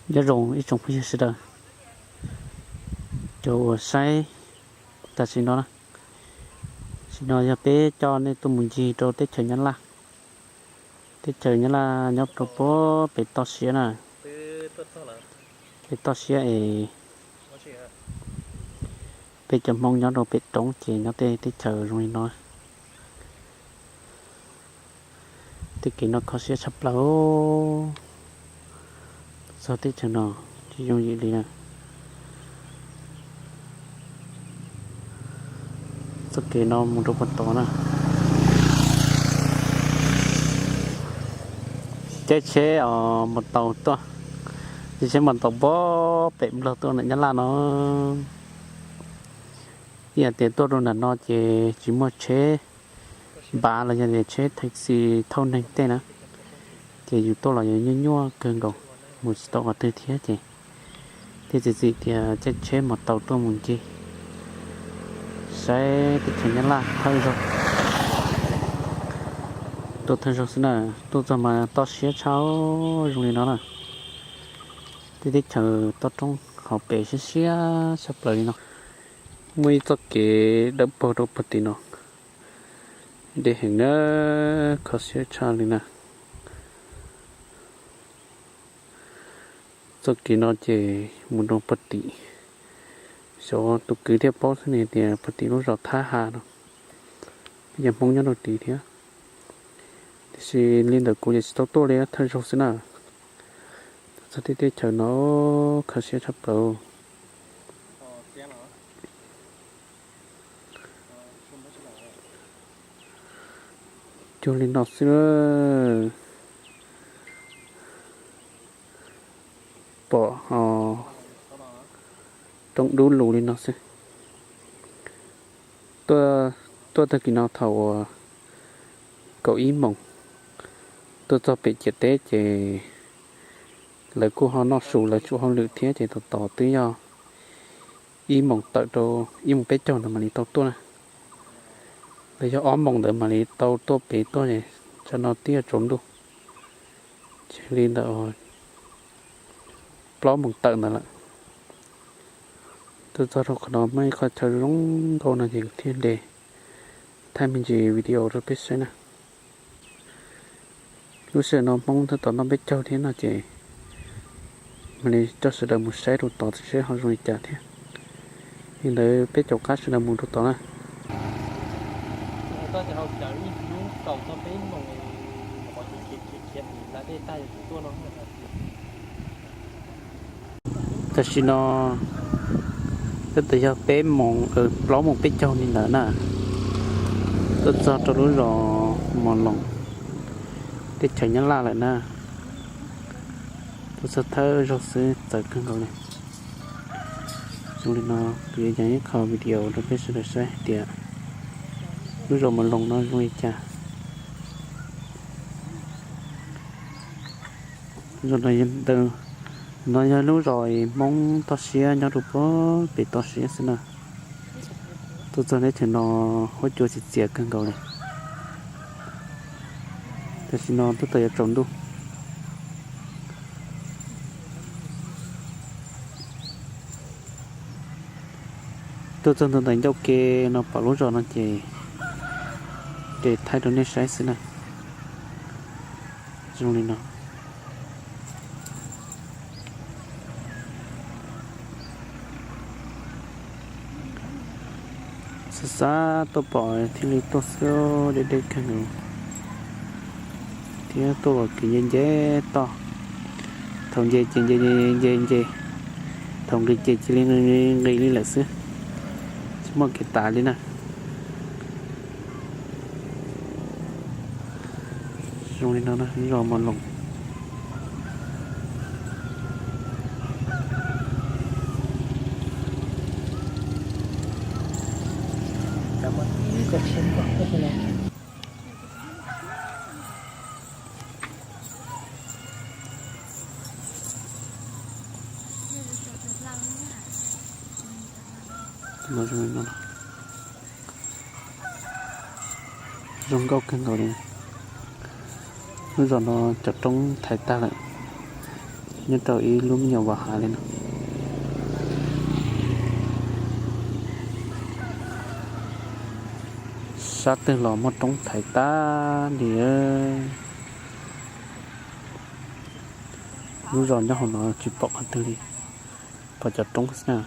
Nyob zoo ib tsoom phooj ywg sawv daws, cov uas saib tam sim no na, tam sim no yog peb coj nej tuaj mus ncig rau teb chaws Nyab Laj. Teb chaws Nyab Laj nyob rau puag pem toj siab na, pem toj siab es peb cov Hmoob nyob rau pem roob ces nyob tej teb chaws zoo li no. Tej kev no kho siab tshaj plaws, txog teb chaws no tsis yooj yim li na. Txoj kev no mus rau puag tod na, caij tsheb os mas tau tuaj, caij tsheb mas tau puag pem Nplog tuaj ntawm Nyab Laj no. Ib yam tias tuaj rau nram no ces tsis muaj tsheb npav los yog tias tsheb taxi thauj neeg tej na, ces yus tuaj los yuav nyuaj nyuaj kawg nkaus, mus tsis tau qhov twg thiab ces thiaj txiav txim tias caij tsheb mas tau tuaj mus ncig saib teb chaws Nyab Laj thawj zaug. Tuaj thawj zaug xwb na, tuaj txog mas toj siab tshaj zoo li no na. Tej teb chaws toj roob hauv pes siab siab tshaj plaws li no. Muaj ib txoj kev dawb paug rau puag tim no, deb heev na, kho siab tshaj li na. Txoj kev no ces mus rau puag tim, xyov tus kwv thiaj paub xwb ne tias puag tim lub zos Thab Has no, peb cov Hmoob nyob rau tid thiab. Tiam sis li ntawm kuv ces tsis tau tuaj li, thawj zaug xwb na. Txog tej teb chaws no kho siab tshaj plaws. Cuag li no xwb, pom roob dub lug li no xwb. Tuaj tag kis no thaum uas kaum ib moos, tuaj txog pem ciam teb ces lawv kuj ho noj su lawv tsum hauj lwm thiab ces tos tos twb yog ib moos tawm rau ib moos peb caug ntawd mam li tau tuaj na. Lawv yog ob moos ntawd mam li tau tuaj pem tuaj, tsam no twb yuav tsaus ntuj, ces li ntawm plaub moos tawm ntawd lawm. Tuaj txog rau qhov no muaj ib qhov chaw zoo nkauj no ces kuv thiaj nres thaij me ntsis video rau peb saib na. Lub sij hawm no Hmoob tab tom noj peb caug thiab no ces mam li coj sawv daws mus saib rau tod saib ho zoo li cas thiab. Li ntawd peb caum qab sawv daws mus rau tod na. Tam sim no tab tom yog peb moos, plaub moos peb caug li ntawd na, tuaj txog rau lub zos Mos Loos, teb chaws Nyab Laj lawm na. Tuaj txog thawj zaug xwb txawv kawg nkaus li. Zoo li no kuv yuav yees ib qho video rau peb sawv daws saib hais tias lub zos Mos Loos no zoo li cas. Zos no, no yog lub zos Hmoob toj siab nyob rau puag pem toj siab xwb na. Tuaj txog teb chaws no huab cua txias txias kawg nkaus li. Tam sim no tab tom yuav tsaus ntuj. Tuaj txog ntua ntawm ncauj ke no pom lub zos no ces nres thaij rau nej saib xwb na. Zoo li no. Xav xav tuaj pom thiaj li tuaj xwb, deb deb kawg nkaus. Thiab tuaj los kev nce nce toj, thaum nce ces nce nce nce, thaum nqis ces cia li nqis li lawm xwb, tsis muaj kev tav li na. Zoo li no na, zos Mos Loos. Zoo nkauj kawg nkaus li. Lub zos no cov roob thaiv tag lawm, Nyob rau ib lub me nyuam vas hav li no. Sab twg los muaj roob thaiv tag li. Lub zos nyob hauv no tsis pom qhov twg li, pom cov roob xwb na.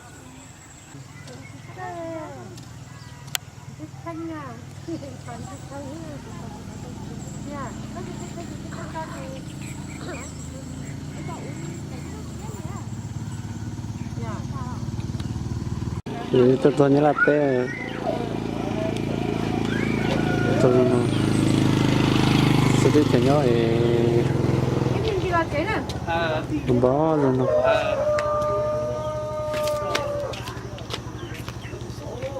Tuaj txog Nyab Laj teb, xwb teb chaws nyob es npog zoo no.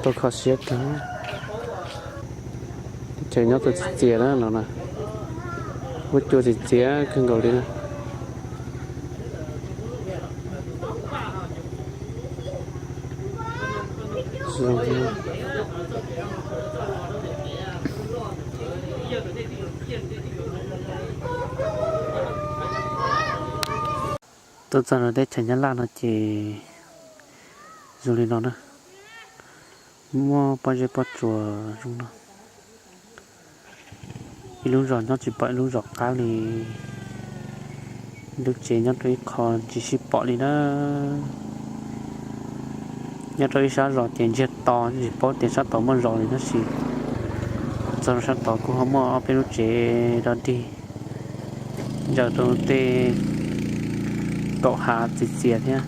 Tau kho siab kawg. Teb chaws nyob tau txias txias na no na. Huab cua txias txias kawg nkaus li na. Tuaj txog rau teb chaws Nyab Laj no ces zoo li no na. Muaj pob zeb pob tsuas zoo no. Ib lub zos nyob tsis pom ib lub zos qab li. Lub tsev nyob rau ib qho tsis sib pom li na. Nyob rau ib sab zos ces ntsiag to tsis paub tias sab tod muaj zos li tab sis txog sab tod kuj ho muaj ob peb lub tsev dog dig ntsaws rau tej kaum hav txias txias thiab.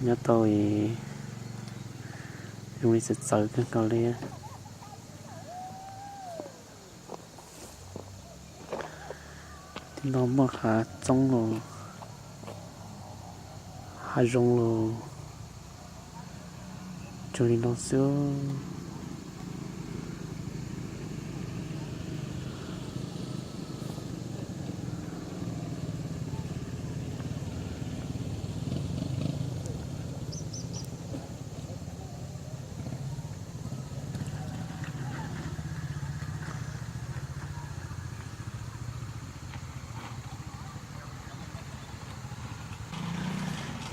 Nyob tau zoo li txawv txawv kawg nkaus li. Tim no muaj hav txoob los hav zoov los tsuas li no xwb.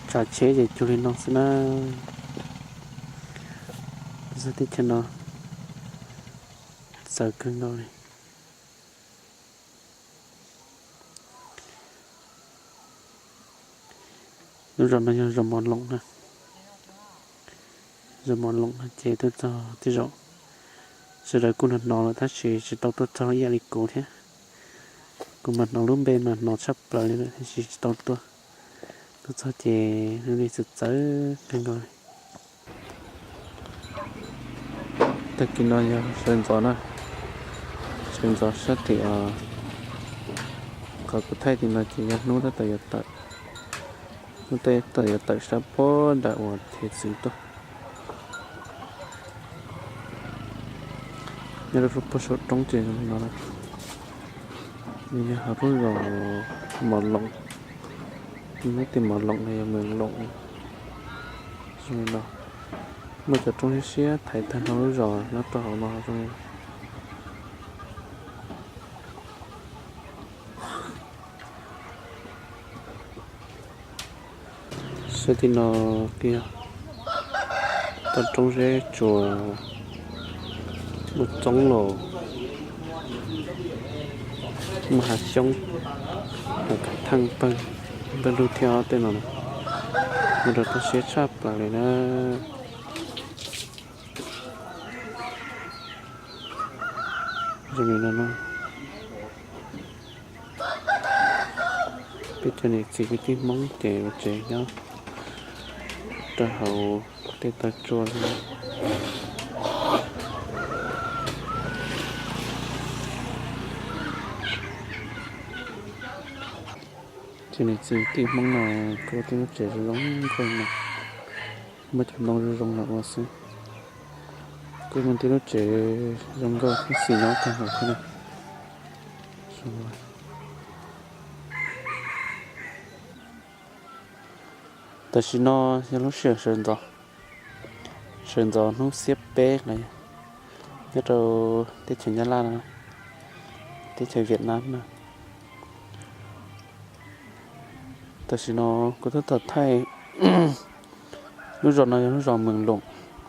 Tsav tsheb ces cuag li no xwb na. Teb chaws no txawv kawg nkaus li. Lub zos no yog zos Mos Loos na. Zos Mos Loos no ces tuaj txog tej zaum sawv daws kuj hnov hnov lawm tab sis tsis tau tuaj txog ib yam li kuv thiab. Kuv mas hnov lub npe mas hnov tshaj plaws li lawm tab sis tsis tau tuaj. Tuaj txog ces zoo li txawv txawv kawg nkaus li. Tag kis no yog sawv ntxov na, sawv ntxov sab tim, qhov kuv thaij tim no ces yog hnub tab tom yuav tawm, hnub tab tom yuav tawm sab puag nram uas thev txwv tuaj. Nyob rau puag saum roob ces zoo li no, nws yog hauv lub zos Mos Loos, nyob tim Mos Loos los yog Moos Loos, zoo li no. Muaj cov roob siab siab thaiv tag nrho lub zos nyob rau hauv no zoo li no. Sab tim no kuj yog toj roob zeb tsuas, muaj txoob los muaj hav xyoob, hav kav theej pawg, pawg lug thiab tej no, nyob rau toj siab tshaj plaws li na. Zoo li no na. Peb cov niam txiv kwv tij Hmoob ces ua tsev nyob rau hauv tej taw tsua li. Cov niam txiv kwv tij Hmoob no kuj ua tib lub tsev zoo zoo nkauj no, muaj cov ntoo zoo zoo los ua xwb. Kuj muaj tib lub tsev zoo nkauj thiab xis nyob kawg nkaus thiab na. Tam sim no yog lub sij hawm sawv ntxov, sawv ntxov hnub xiab peb los yog nyob rau teb chaws Nyab Laj no, teb chaws Vietnam na. Tam sim no kuv tab tom thaij, lub zos no yog lub zos Moos Loos,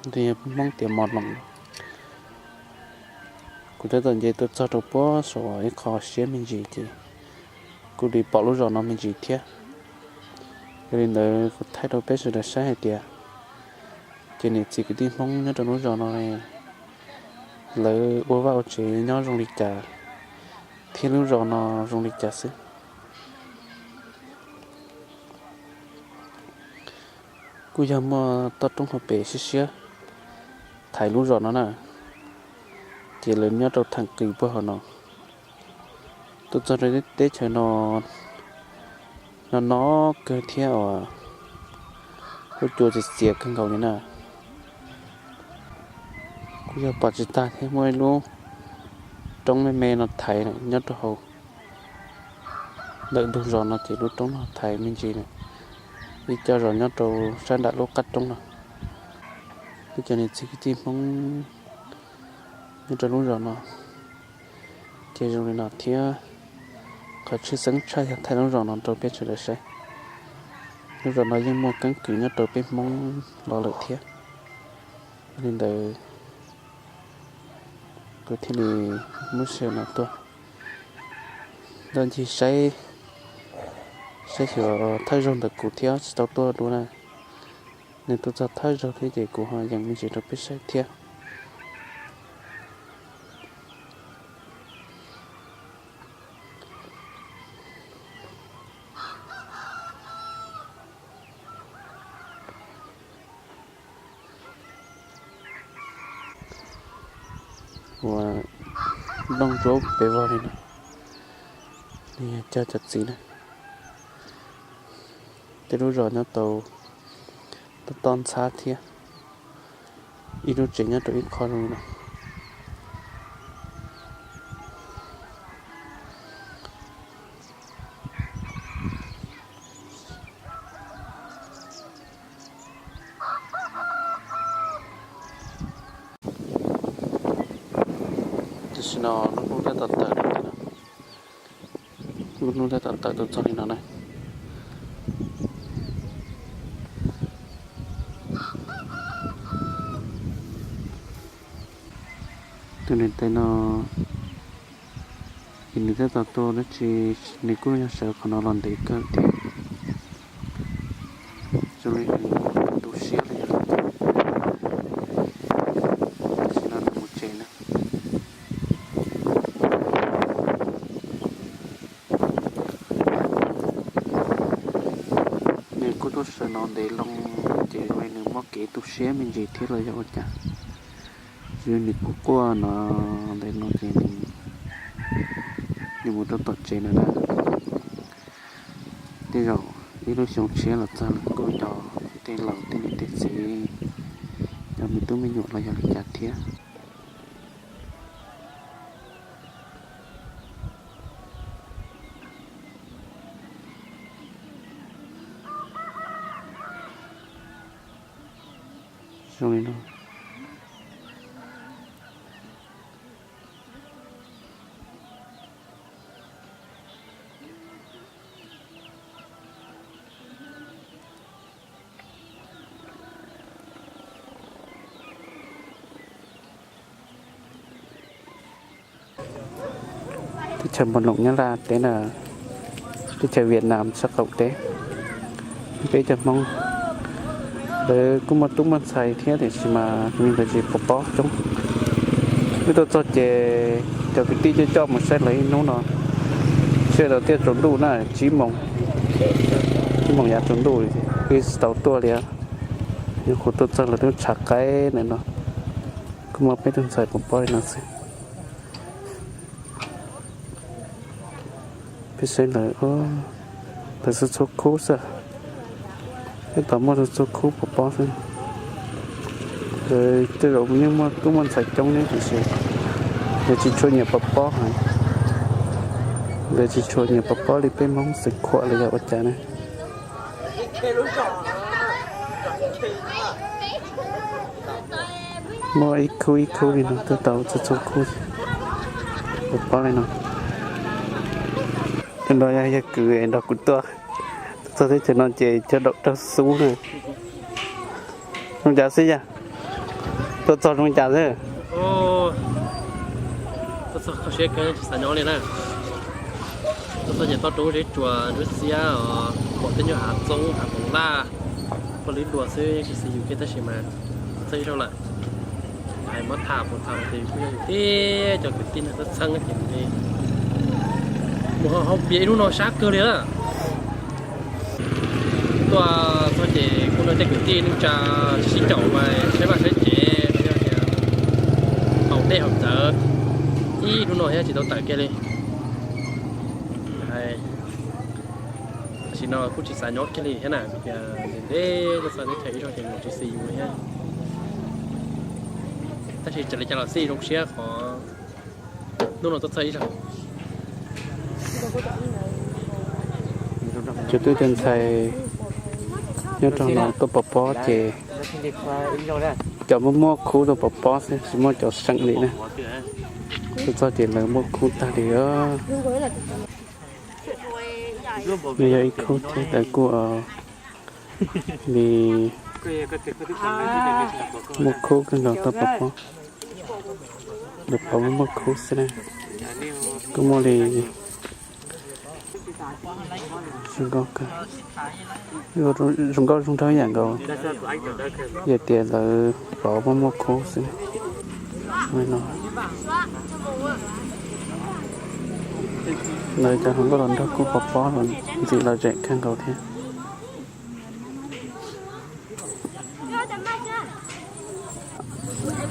nws yog Hmoob tias Mos Loos. Kuv tab tom nce tuaj txog rau puag saum ib qho siab me ntsis ces kuj li pom lub zos no me ntsis thiab. Yog li ntawd kuv thaij rau peb sawv daws saib hais tias ces niam txiv kwv tij Hmoob nyob rau lub zos no lawv ua vaj ua tsev nyob zoo li cas thiab lub zos no zoo li cas xwb. Kuj yog muaj toj roob hauv pes siab siab thaiv lub zos no na, ces lawv nyob rau theem qis puag hauv no. Tuaj txog rau teb chaws no, no no kawg thiab uas lub cua txias txias kawg nkaus li na. Kuj yog pom tsis tag thiab, muaj ib lub roob me me no thaiv nyob rau hauv ntawm ntug zos no ces lub roob no thaiv me ntsis na, ib co zos nyob rau sab nram lub qab roob no. Peb cov niam txiv kwv tij Hmoob nyob rau lub zos no ces zoo li no thiab. Qhov tshwj xeeb tshaj yog thaij lub zos no rau peb sawv daws saib. Lub zos no yeej muaj keeb kwm nyob rau peb Hmoob los lawm thiab. Yog li ntawd kuv thiaj li muab sij hawm no tuaj ncig saib, saib xyuas thawj zaug ntawm kuv thiab tsis tau tuaj dua na. Nws tuaj txog thawj zaug thiab ces kuv ho yees me ntsis rau peb saib thiab. Ua nplooj ntsuab pes vog li no, nws yog cog cov txiv na. Tej lub zos nyob tau toj toj ntxhab thiab, ib lub tsev nyob rau ib qho zoo li no. Tam sim no lub hnub tab tom tawm, lub hnub tab tom tawm tuaj txog li no na. Tus niam tais no ces nws tab tom tuaj dab tsi, nws kuj yog sawv qhov no los ntev kawg thiab. Zoo li nws tu siab li, tam sim no nws mus tsev na. Nws kuj tuaj sawv no ntev loo, ces zoo li nws muaj kev tu siab me ntsis thiab los yog ua cas, zoo li nws kuj quaj no ntev no ces nws mus rau tom tsev no na. Tej zaum ib lub xyoo tshiab los txog nws kuj nco tej laus tej niam tej txiv, nco me tub me nyuam los yog li cas thiab. Zoo li no. Teb chaws Npam Loom Nyab Laj teb na, teb chaws Vietnam sab qaum teb. Peb cov Hmoob lawv kuj muaj tub muaj ntxhais thiab tiam sis mas li ntawd tsis pov pob coob. Wb tuaj txog ces cov kwv tij coj coj mus saib lawv ib hnub no, sij hawm tau tiaj tsaus ntuj na, tsib moos, tsib moos yav tsaus ntuj, wb tsis tau tuaj li. Nyuam qhuav tuaj txog lawv twb tshav qaib ntawm no, kuj muaj peb tug ntxhais pov pob li no xwb. Peb saib lawv, lawv txhua txhua khub xwb, peb tos muaj txhua txhua khub pov pob xwb. Lawv tej zaum yeej muaj tub muaj ntxhais coob thiab tiam sis lawv tsis tshua nyiam pov pob heev, lawv tsis tshua nyiam pov pob li peb Hmoob xeem Khuam los yog ua cas na. Muaj ib khub ib khub li no tuaj tau txhua txhua khub, pov pob li no. Tus no yog yawg kwv nrog kuv tuaj, tus Txog teb chaws no ces cov daum raug xub na. Zoo cas xwb yog? Tuaj txog zoo cas xwb? Tuaj txog kho siab kawg tsis xav nyob li na. Tuaj txog ces toj roob zeb tsuas ntsuab xiab os, pom tej nyuag hav txoob hav poov laj, poj lwb dua xwb tsis xis yus kiag tab sis mas txog ib zaug lawm. Hais muab tham puas tham ces kuj yog yus tib cov kwv tij neej txheeb txheeb ces mus hauv piav ib hnub no sab kawg li na. Tuaj txog ces kuj nrog tej kwv tij neej tsa sib caum mas saib vaj saib tsev, yog tias haus dej haus cawv ib hnub no thiab tsis tau tawm kiag li. Tam sim no kuj tsis xav nyob kiag li thiab na, vim tias ntev ntev tuaj txog teb chaws ib zaug ces mus tsis xis yus thiab. Tab sis txawm li cas los xij zoo siab qhov hnub no tuaj txog ib zaug. Cov tub cov ntxhais nyob rau no tuaj pov pob ces cov muaj muaj khub tuaj pov pob xwb tsis muaj cov seem li na. Tuaj txog ces lawv muaj khub tag li os. Nws yog ib khub thiab lawv kuj li muaj khub kawg nkaus tuaj pov pob. Lawv pov muaj muaj khub xwb na. Kuj muaj li zoo nkauj kawg, zoo nkauj zoo nraug ib yam nkaus. Yog tias lawv pov muaj muaj khub xwb. Lawv cov hluas nkauj hluas nraug kuj pov pob los ntxim lom zem kawg nkaus thiab.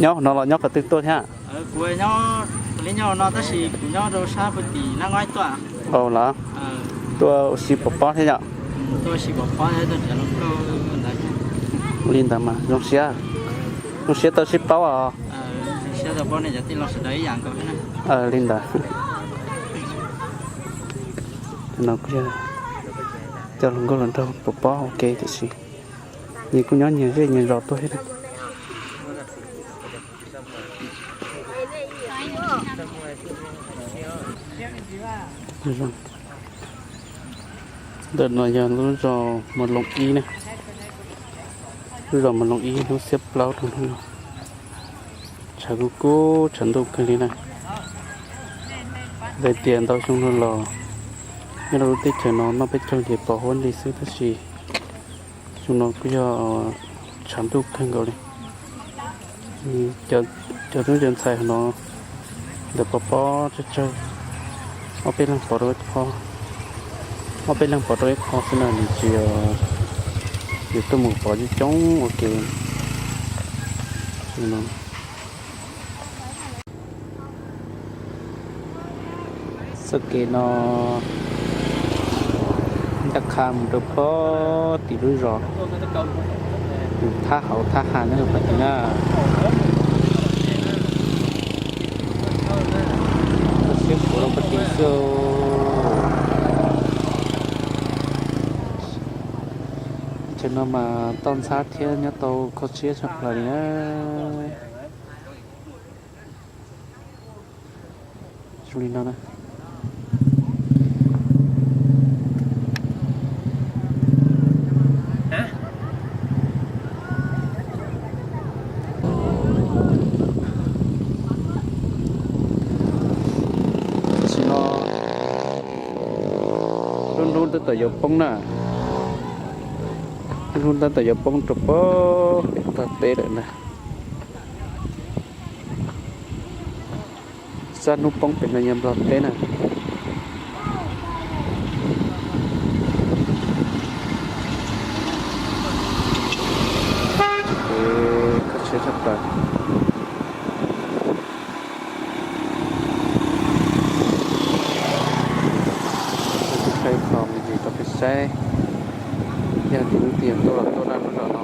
Nyob no los nyob qhov twg tuaj thiab? Kuv nyob, kuv li nyob no tab sis kuv nyob rau sab puag tim Nab Ngoib tuaj. Au los, tuaj ua si pov pob thiab yom? Tuaj ua si pov pob thiab tuaj nrhiav hluas nkauj ntawd. Li ntawd mas zoo siab, zoo siab tau sib paub os. Zoo siab tau paub nej cov tij laug sawv daws ib yam nkaus thiab. Li ntawd, no kuj yog cov hluas nkauj hluas nraug pov pob ua ke tiam sis nyias kuj nyob nyias zej nyias zos tuaj thiab na. Ntawm no yog lub zos Mos Loos ib na, lub zos Mos Loos ib hnub xiab plaub rau hnub no. Tshav kub kub tshav ntuj kawg li na. Lawv tias ntau xyoo no los nyob rau lub teb chaws no noj peb caug ces pos huab li xwb tab sis xyoo no kuj yog tshav ntuj kawg nkaus li. Cov tub cov ntxhais no lawv pov pob tsawg tsawg, ob peb leeg pov rau ib qho, ob peb leeg pov rau ib qho xwb na, nws tsis yog yus tuaj mus pov coob coob ua ke. Txoj kev no ncaj qha mus rau pem tim lub zos, tus thab hauv thab ha nyob rau pem tim na. Kho siab puv rau pem tim xwb. Chaw no mas toj ntxhab thiab nyob tau kho siab tshaj plaws li na. Zoo li no na. Tam sim no lub hnub tab tom yuav poob na, lub hnub tab tom yuav poob rau pem tog teb lawm na. Sab hnub poob pem no yog Nplog teb na. Kho siab tshaj plaws. Kuv thaij qho me ntsis rau peb saib, yog tias lub tiam tuaj los tuaj dab lub zos no.